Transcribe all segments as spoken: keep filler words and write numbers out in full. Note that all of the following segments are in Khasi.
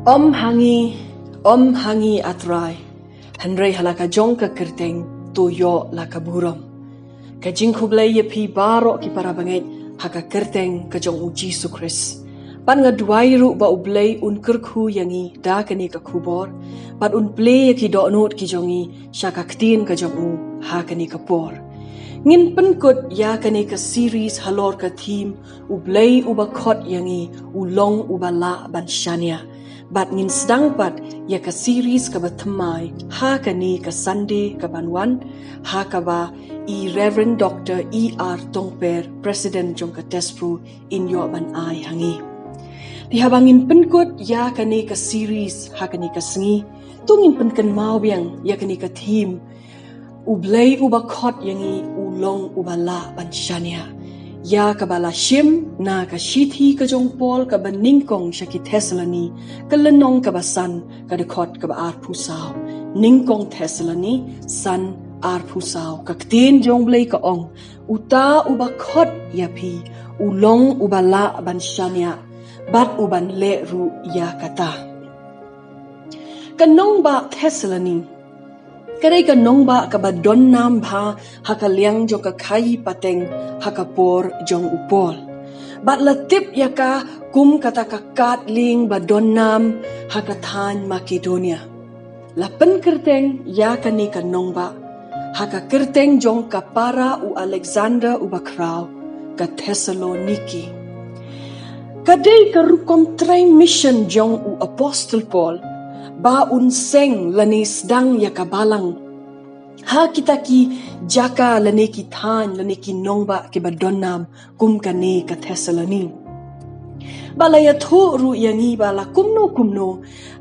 Ym ha ngi, ym ha ngi, A Trai, hynrei ha la ka jong ka kyrteng to ïoh la ka burom. Ka jingkhublei ïa phi baroh ki para bangeit ha ka kyrteng ka jong U Jisu Khrist. Bad nga duwai ruh ba U Blei un kyrkhu ïa ngi da kane ka khubor, bad un plie ïa ki dohnud ki jong ngi sha ka ktien ka jong U ha kane ka por. Ngin pynkut ïa kane ka series halor ka theme U Blei uba khot ïa ngi u long uba lah ban shaniah. Bad ngin sdang pat ïa ka series kaba thymmai ha kane ka Sunday kaban wan, ha kaba i Reverend Doctor E R Tongper, President jong ka TESPRO, in ïoh ban ai ha ngi. Te haba ngin pynkut ïa kane ka series ha kane ka sngi, to ngin pynkynmaw biang ïa kane ka theme, U Blei uba khot ïa ngi u long uba lah ban shaniah. Ïa kaba la shim na ka shithi ka jong u Paul kaba nyngkong sha ki Thessaloni, ka lynnong kaba san, ka dkhot kaba arphew saw. Nyngkong Thessaloni san, arphew saw. Ka ktien jong U Blei ka ong, uta uba khot ïa phi u long uba lah ban shaniah, bad uban leh ruh ïa kata. Ka nongbah Thessaloni ka dei ka nongbah kaba don nam bha ha ka liang jong ka khaïi pateng ha ka por jong u Paul. Bad la tip ïa ka kum kata ka kad lieng ba don nam ha ka thaiñ Makedonia. La pynkyrteng ïa kane ka nongbah ha ka kyrteng jong ka para u Alexander uba khraw, ka Thessaloniki. Ka dei ka rukom trei mission jong u Apostol Paul ba un seng lane sdang ïa ka balang ha kita ki jaka lane ki thaiñ lane ki nongbah kiba don nam kum kane ka Thessaloni. Ba la ïathuh ruh ïa ngi ba la kumno kumno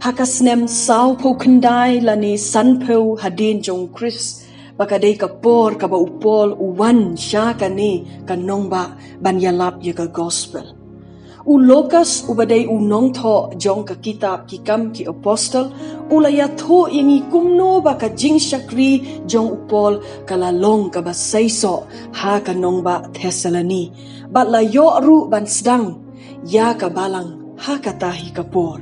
ha ka snem sawphew khyndai lane sanphew hadien jong u Khrist, ba ka dei ka por kaba u Paul u wan sha kane ka nongbah ban ïalap ïa ka gospel. U Lukas uba dei u nongthoh jong ka kitab Ki Kam ki Apostol, u la ïathuh ïa ngi kumno ba ka jingshakri jong u Paul ka la long kaba seisoh ha ka nongbah Thessaloni. Bad la ïoh ruh ban sdang ïa ka balang ha kata hi ka por.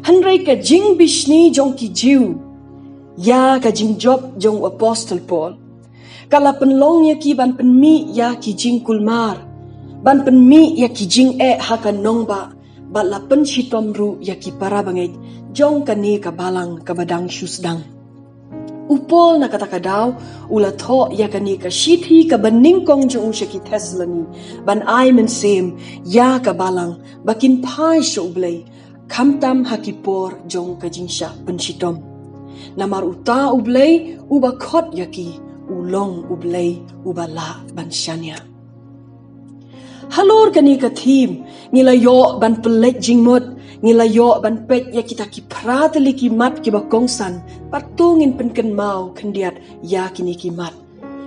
Hynrei ka jingbishni jong ki Jiw ïa ka jingjop jong u Apostol Paul ka la pynlong ïa ki ban pynmih ïa ki jingkulmar, ban pynmih ïa ki jingeh ha ka nongbah, bad la pynshitom ruh ïa ki para bangeit jong kane ka balang kaba dang shu sdang. U Paul na kata ka daw u la thoh ïa kane ka shithi kaba nyngkong jong u sha ki Thessaloni ban ai mynsiem ïa ka balang ba kin phai sha U Blei, khamtam ha ki por jong ka jingshah pynshitom. Namar uta U Blei uba khot ïa ki u long U Blei uba lah ban shaniah. Halor kane ka theme ngi la ïoh ban pynleit jingmut, ngi la ïoh ban peit ïa kita ki phra tylli ki mat kiba kongsan, bad to ngin pynkynmaw khyndiat ïa kine ki mat.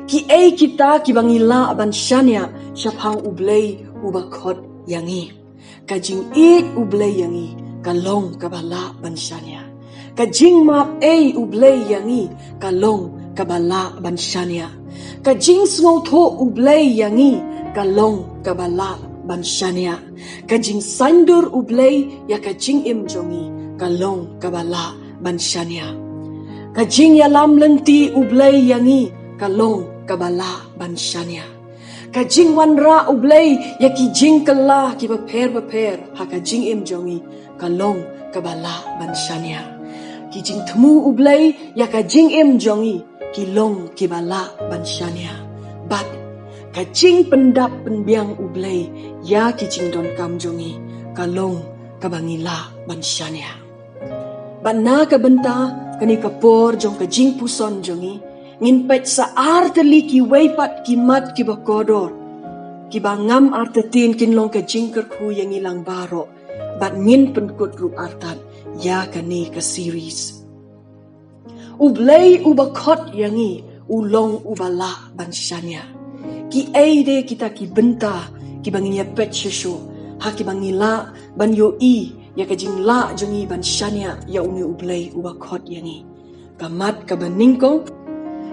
Kiei kita kiba ngi lah ban shaniah shaphang U Blei uba khot ïa ngi? Ka jingïeit U Blei ïa ngi ka long kaba lah ban shaniah. Ka jingmap ei U Blei ïa ngi ka long kaba lah ban shaniah. Ka jingsngewthuh U Blei ïa ngi ka long kaba lah ban shaniah. Ka jingsaiñdur U Blei ïa ka jingim jong ngi ka long kaba lah ban shaniah. Ka jingïalam lynti U Blei ïa ngi ka long kaba lah ban shaniah. Ka jingwanrah U Blei ïa ki jingkylla kiba pher bapher ha ka jingim jong ngi ka long kaba lah ban shaniah. Ki jingthmu U Blei ïa ka jingim jong ngi ki long kiba lah ban shaniah. Bad ka jingpyndap pynbiang U Blei ïa ki jingdonkam jong ngi ka long kaba ngi lah ban shaniah. Bad na ka bynta kane ka por jong ka jingpuson jong ngi, ngin peit sa ar tylli kiwei pat ki mat kiba kordor, kiba ngam artatien kin long ka jingkyrkhu ïa ngi lang baroh. Bad ngin pynkut ruh artat ïa kane ka series. U Blei uba khot ïa ngi u long uba lah ban shaniah. Kiei de kita ki bynta kiba ngin ïa peit shuh shuh ha kiba ngi lah ban ïohi ïa ka jinglah jong ngi ban shaniah ïa une U Blei uba khot ïa ngi? Ka mat kaba nyngkong,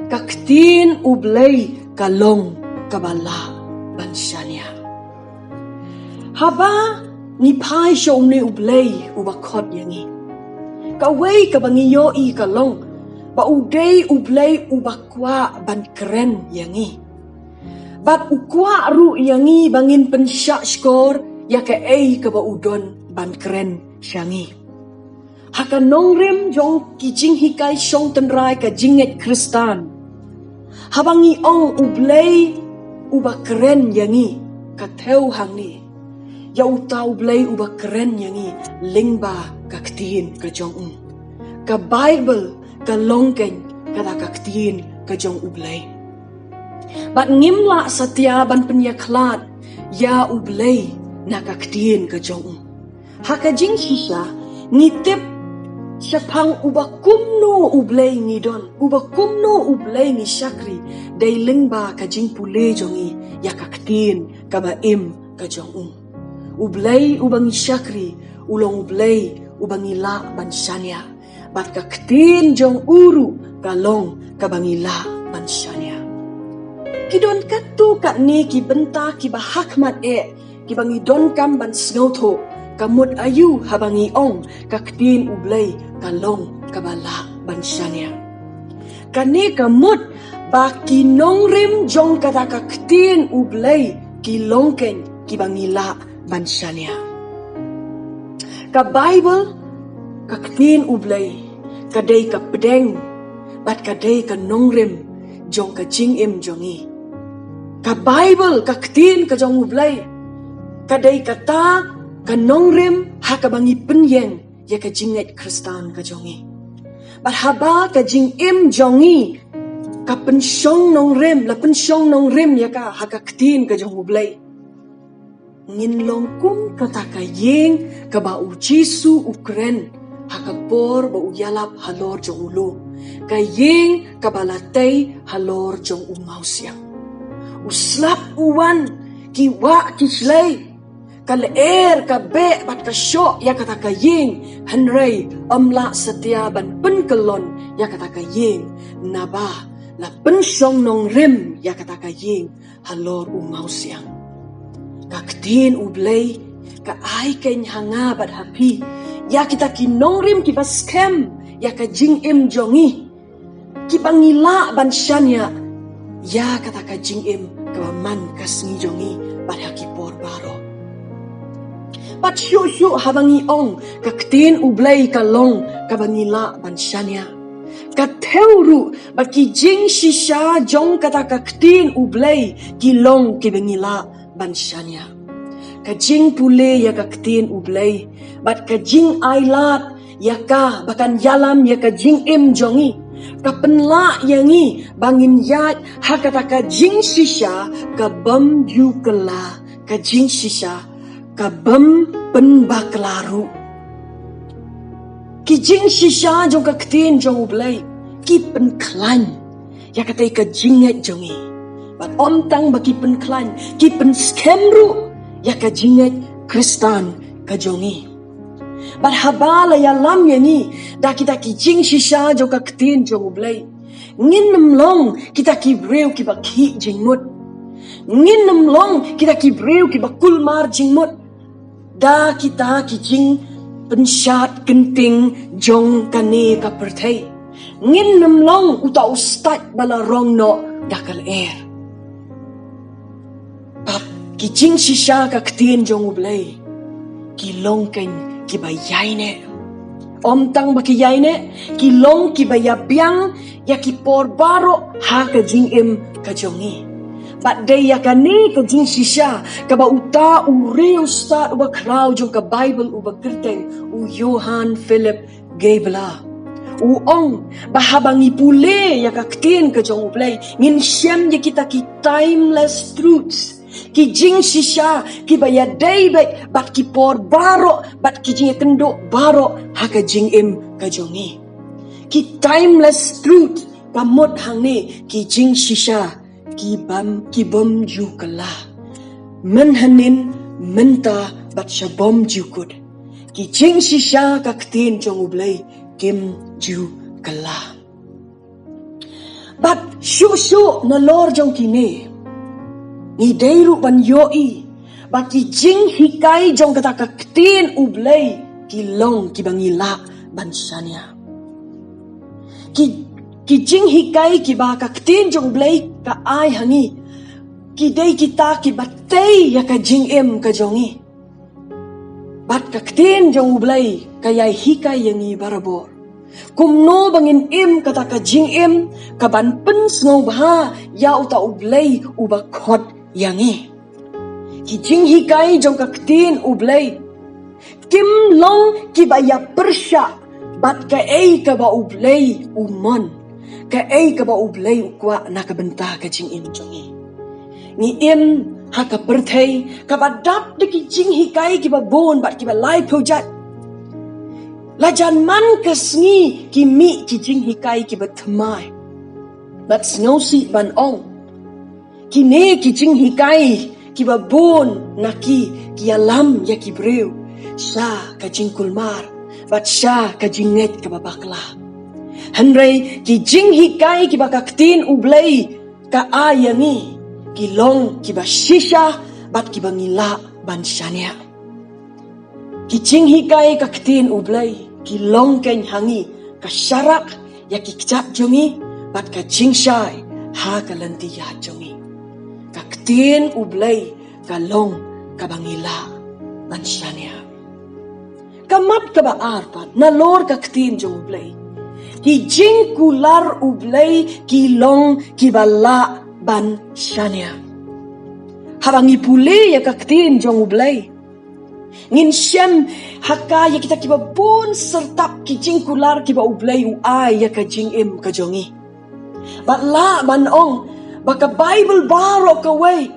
ka ktien U Blei ka long kaba lah ban shaniah. Haba Ngi phai sha une U Blei uba khot ïa ngi. Kawei kaba ngi ïohi ka long ba u dei U Blei uba kwah ban kren ïa ngi. Bad u kwah ruh ïa ngi ba ngin pynshah shkor ïa kaei kaba u don ban kren sha ngi. Ha ka nongrim jong ki jinghikai shong tynrai ka jingngeit Khristan, haba ngi ong U Blei uba kren ïa ngi, ka thew hangne ïa uta U Blei uba kren ïa ngi lyngba ka ktien ka jong u. Ka Baibl ka long kein kata ka ktien ka jong U Blei. Bad ngim lah satia ban pynïakhlad ïa U Blei na ka ktien ka jong u. Ha ka jingshisha, ngi tip shaphang uba kumno U Blei ngi don, uba kumno U Blei ngi shakri, dei lyngba ka jingpule jong ngi ïa ka ktien kaba im ka jong u. U Blei uba ngi shakri u long U Blei uba ngi lah ban shaniah. Bad ka ktien jong u ruh ka long kaba ngi lah ban shaniah. Ki don katto katne ki bynta kiba hakhmat eh kiba ngi donkam ban sngewthuh, ka mut aïu haba ngi ong ka ktien U Blei ka long kaba lah ban shaniah. Kane ka mut ba ki nongrim jong kata ka ktien U Blei ki long kein kiba ngi lah ban shaniah. Ka Baibl, ka ktien U Blei, ka dei ka pdeng bad ka dei ka nongrim jong ka jingim jong ngi. Ka Baibl, ka ktien ka jong U Blei, ka dei kata ka nongrim ha kaba ngi pynïeng ïa ka jingngeit Khristan ka jong ngi. Bad haba ka jingim jong ngi ka pynshong nongrim, la pynshong nongrim ïa ka ha ka ktien ka jong U Blei, ngin long kum kata ka ïing kaba U Jisu u kren ha ka por ba u ïalap halor jong u lum, ka ïing kaba la tei halor jong u mawsiang. U slap u wan, ki wah ki shlei, ka lyer ka beh bad ka shoh ïa kata ka ïing, hynrei ym lah satia ban pynkyllon ïa kata ka ïing, naba la pynshong nongrim ïa kata ka ïing halor u mawsiang. Ka ktien U Blei ka ai kein ha nga bad ha phi ïa kita ki nongrim kiba skhem ïa ka jingim jong ngi, kiba ngi lah ban shaniah ïa kata ka jingim kaba man ka sngi jong ngi bad ha ki por baroh. Bad shuh shuh haba ngi ong ka ktien U Blei ka long kaba ngi lah ban shaniah, ka thew ruh ba ki jingshisha jong kata ka ktien U Blei ki long kiba ngi lah ban shaniah. Ka jingpule ïa ka ktien U Blei bad ka jingailad ïa ka ba kan ïalam ïa ka jingim jong ngi, ka pynlah ïa ngi ba ngin ïaid ha kata ka jingshisha ka bym ju kylla, ka jingshisha ka bym pynbakla ruh. Ki jingshisha jong ka ktien jong U Blei ki pynkhlaiñ ïa katei ka jingngeit jong ngi. Bad ym tang ba ki pynkhlaiñ, ki pynskhem ruh ïa ka jingngeit Khristan ka jong ngi. Bad haba la ïalam ïa ngi da kita ki jingshisha jong ka ktien jong U Blei, ngin ym long kita ki briew kiba khih jingmut. Ngin ym long kita ki briew kiba kulmar jingmut da kita ki jingpynshad kynting jong kane ka pyrthei. Ngin ym long uta u stad ba la rong noh da ka lyer. Bad ki jingshisha ka ktien jong U Blei ki long kein kiba ïaineh. Ym tang ba ki ïaineh, ki long kiba ïabiang ïa ki por baroh ha ka jingim ka jong ngi. Bad dei ïa kane ka jingshisha kaba uta u riewstad uba khraw jong ka Baibl uba kyrteng u Johann Philipp Gebler u ong ba haba ngi pule ïa ka ktien ka jong U Blei, ngin shem ïa kita ki timeless truths, ki jingshisha kiba ïadei beit bad ki por baroh bad ki jingïakynduh baroh ha ka jingim ka jong ngi. Ki timeless truth ka mut hangne ki jingshisha ki bym, ki bym ju kylla, mynhynnin, mynta bad sha bymjukut. Ki jingshisha ka ktien jong U Blei kim ju kylla. Bad shuh shuh nalor jong kine, ngi dei ruh ban ïohi Ba ki jinghikai jong kata ka ktien U Blei ki long kiba ngi lah ban shaniah. Ki, ki jinghikai kiba ka ktien jong U Blei ka ai ha ngi, ki dei kita kiba tei ïa ka jingim ka jong ngi. Bad ka ktien jong U Blei ka ïai hikai ïa ngi barabor kumno ba ngin im kata ka jingim kaban pynsngewbha ïa uta U Blei uba khot ïa ngi. Ki jinghikai jong ka ktien U Blei kim long kiba ïapyrshah bad kaei kaba U Blei u mon, kaei kaba U Blei u kwah na ka bynta ka jingim jong ngi. Ngi im ha ka pyrthei kaba dap da ki jinghikai kiba bun bad kiba laiphew jait. La jan man ka sngi ki mih ki jinghikai kiba thymmai. Bad sngewsih ban ong, kine ki jinghikai kiba bun na ki ki ïalam ïa ki briew sha ka jingkulmar bad sha ka jingngeit kaba bakla. Hynrei ki jinghikai kiba ka ktien U Blei ka ai ïa ngi ki long kiba shisha bad kiba ngi lah ban shaniah. Ki jinghikai ka ktien U Blei ki long keiñ ha ngi ka sharak ïa ki kjat jong ngi bad ka jingshai ha ka lynti ïaid jong ngi. Ka ktien U Blei ka long kaba ngi lah ban shaniah. Ka mat kaba ar pat nalor ka ktien jong U Blei, ki jingkular U Blei ki long kiba lah ban shaniah. Haba ngi pule ïa ka ktien jong U Blei, ngin shem ha ka ïa kita kiba bun syrtap ki jingkular kiba U Blei u ai ïa ka jingim ka jong ngi. Bad lah ban ong ba ka Baibl baroh kawei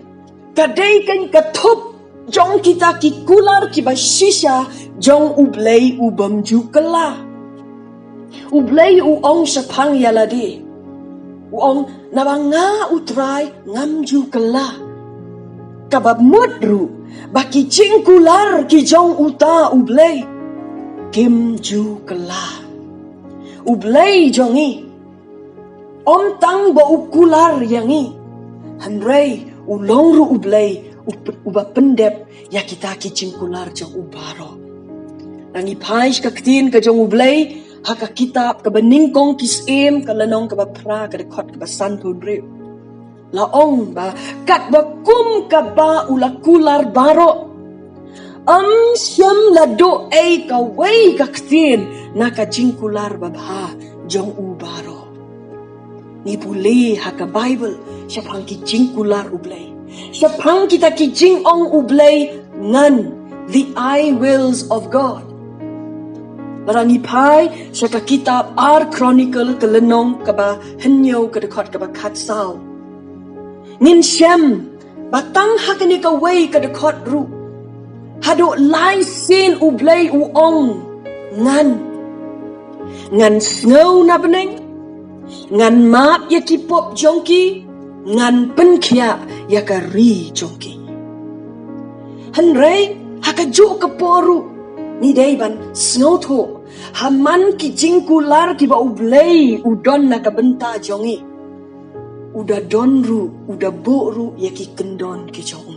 ka dei keiñ ka thup jong kita ki kular kiba shisha jong U Blei u bym ju kylla. U Blei u ong shaphang ïa lade, u ong, naba nga U Trai ngam ju kylla. Kaba mut ruh ba ki jingkular ki jong uta U Blei kim ju kylla. U Blei jong ngi ym tang ba u kular ïa ngi, hynrei u long ruh U Blei u p-, uba pyndep ïa kita ki jingkular jong u baroh. Ngi phai sha ka ktien ka jong U Blei ha ka kitab kaba nyngkong Ki Syiem ka lynnong kaba phra ka dkhot kaba sanphew hynriew. La ong ba katba kum kaba u la kular baroh, ym shym la duh ei kawei ka ktien na ka jingkular babha jong u baroh. Ngi pule ha ka Baibl shaphang ki jingkular U Blei, shaphang kita ki jingong U Blei ngan, the I wills of God. Lada ngi phai sha ka kitab Ar Chronicle ka lynnong kaba hynñiew ka dkhot kaba khatsaw, ngin shem ba tang ha kane kawei ka dkhot ruh haduh lai sien U Blei u ong, ngan, ngan sngew na bneng, ngan map ïa ki pop jong ki, ngan pynkhiah ïa ka ri jong ki. Hynrei ha kajuh ka por ruh ngi dei ban sngewthuh, ha man ki jingkular kiba U Blei u don na ka bynta jong ngi, u da don ruh, u da buh ruh ïa ki kyndon ki jong u.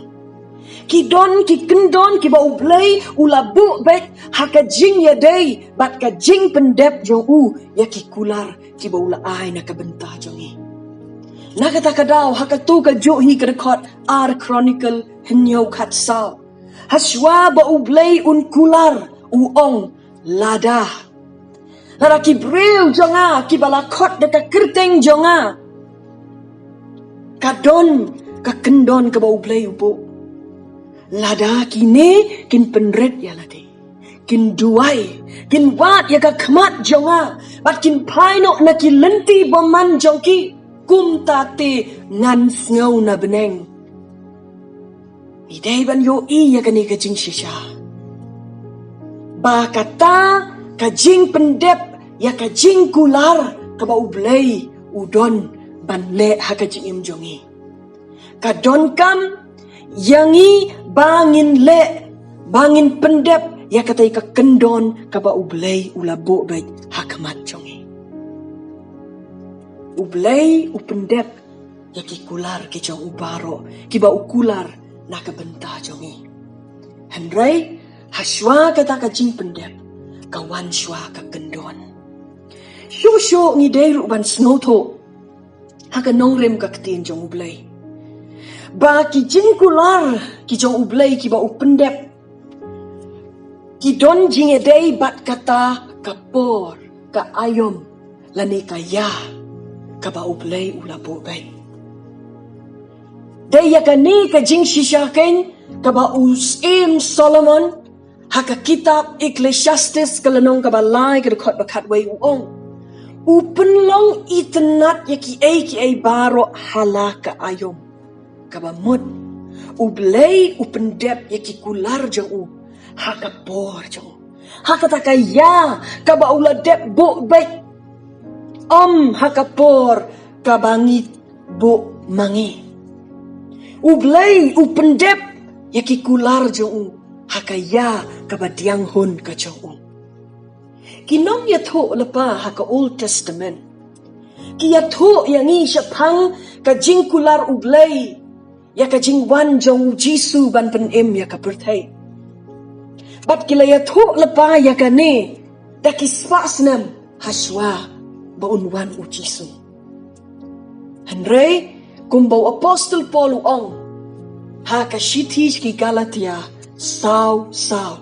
Ki don ki kyndon kiba U Blei u la buh beit ha ka jingïadei bad ka jingpyndep jong u ïa ki kular kiba u la ai na ka bynta jong ngi. Na kata ka daw ha kato kajuh hi ka dkhot Ar Chronicle hynñiew khatsaw, hashwa ba U Blei un kular u ong, lada, lada ki briew jong nga kiba la khot da ka kyrteng jong nga, ka don ka kyndon kaba U Blei u buh, lada kine kin pynrit ïa lade, kin duwai, kin wad ïa ka khmat jong nga, bad kin phai noh na ki lynti bymman jong ki, kumta te ngan sngew na bneng. Ngi dei ban ïohi ïa kane ka jingshisha, ba kata ka jingpyndep ïa ka jingkular kaba U Blei u don ban leh ha ka jingim jong ngi, ka donkam ïa ngi ba ngin leh, ba ngin pyndep ïa katei ka kyndon kaba U Blei u la buh beit ha khmat jong ngi. U Blei u pyndep ïa ki kular ki jong u baroh kiba u kular na ka bynta jong ngi. Hynrei hashwa kata ka jingpyndep, ka wan shwa ka kyndon. Shuh shuh ngi dei ruh ban sngewthuh ha ka nongrim ka ktien jong U Blei, ba ki jingkular ki jong U Blei kiba u pyndep, ki don jingïadei bad kata ka por, ka aïom, lane ka ïa kaba U Blei u la buh beit. Dei ïa kane ka jingshisha keiñ kaba u Syiem Solomon ha ka kitab Ecclesiastes ka lynnong kaba lai ka dkhot ba khatwei u ong: U pynlong itynnad ïa kiei kiei baroh ha la ka aïom. Kaba mut, U Blei u pyndep ïa ki kular jong u ha ka por jong u, ha kata ka ïa kaba u la dep buh beit, ym ha ka por kaba ngi buh ma ngi. U Blei u pyndep ïa ki kular jong u ha ka ïa kaba diang hun ka jong u. Ki nongïathuhlypa ha ka Old Testament ki ïathuh ïa ngi shaphang ka jingkular U Blei ïa ka jingwan jong U Jisu ban pynim ïa ka pyrthei. Bad ki la ïathuhlypa ïa kane da ki spah snem hashwa ba un wan U Jisu. Hynrei kumba u Apostol Paul u ong ha ka shithi sha ki Galatia saw saw: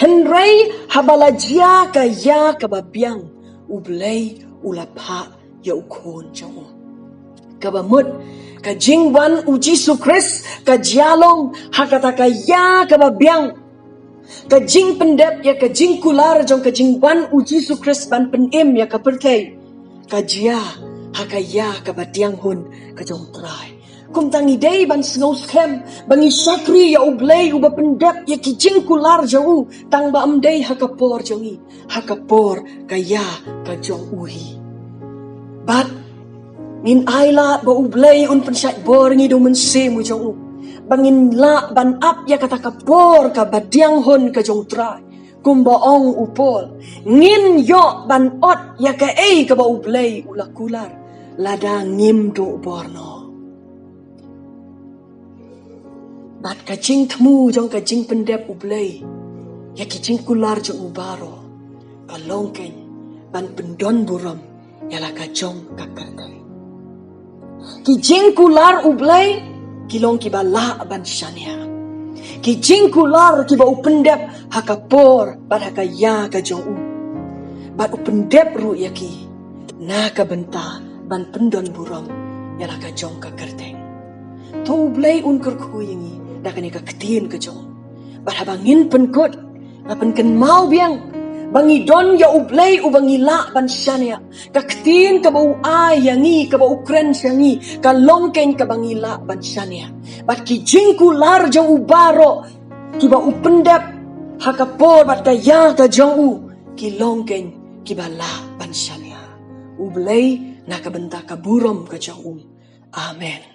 Hynrei haba la jia ka ïa kaba biang, U Blei u la phah ïa U Khun jong u. Kaba mut, ka jingwan U Jisu Khrist ka jia long ha kata ka ïa kaba biang. Ka jingpyndep ïa ka jingkular jong ka jingwan U Jisu Khrist ban pynim ïa ka pyrthei ka jia ha ka ïa kaba diang hun ka jong U Trai. Kumta ngi dei ban sngewskhem ba ngi shakri ïa U Blei uba pyndep ïa ki jingkular jong u, tang ba ym dei ha ka por jong ngi, ha ka por ka ïa ka jong u hi. Bad ngin ailad ba U Blei un pynshait bor ngi da U Mynsiem u jong u, ba ngin lah ban ap ïa kata ka por kaba diang hun ka jong U Trai. Kumba ong u Paul, ngin ïoh ban ot ïa kaei kaba U Blei u la kular lada ngim duh bor noh. Bad ka jingthmu jong ka jingpyndep U Blei ïa ki jingkular jong u baroh ka long keiñ ban pyndon burom ïa la ka jong ka kyrteng. Ki jingkular U Blei ki long kiba lah ban shaniah. Ki jingkular kiba u pyndep ha ka por bad ha ka ïa ka jong u, bad u pyndep ruh ïa ki na ka bynta ban pyndon burom ïa la ka jong ka kyrteng. To U Blei un kyrkhu ïa ngi da kane ka ktien ka jong u, bad haba ngin pynkut, nga pynkynmaw biang ba ngi don ïa U Blei uba ngi lah ban shaniah. Ka ktien kaba u ai ïa ngi, kaba u kren sha ngi, ka long keiñ kaba ngi lah ban shaniah. Bad ki jingkular jong u baroh kiba u pyndep ha ka por bad ka ïa ka jong u, ki long keiñ kiba lah ban shaniah. U Blei na ka bynta ka burom ka jong u. Amen.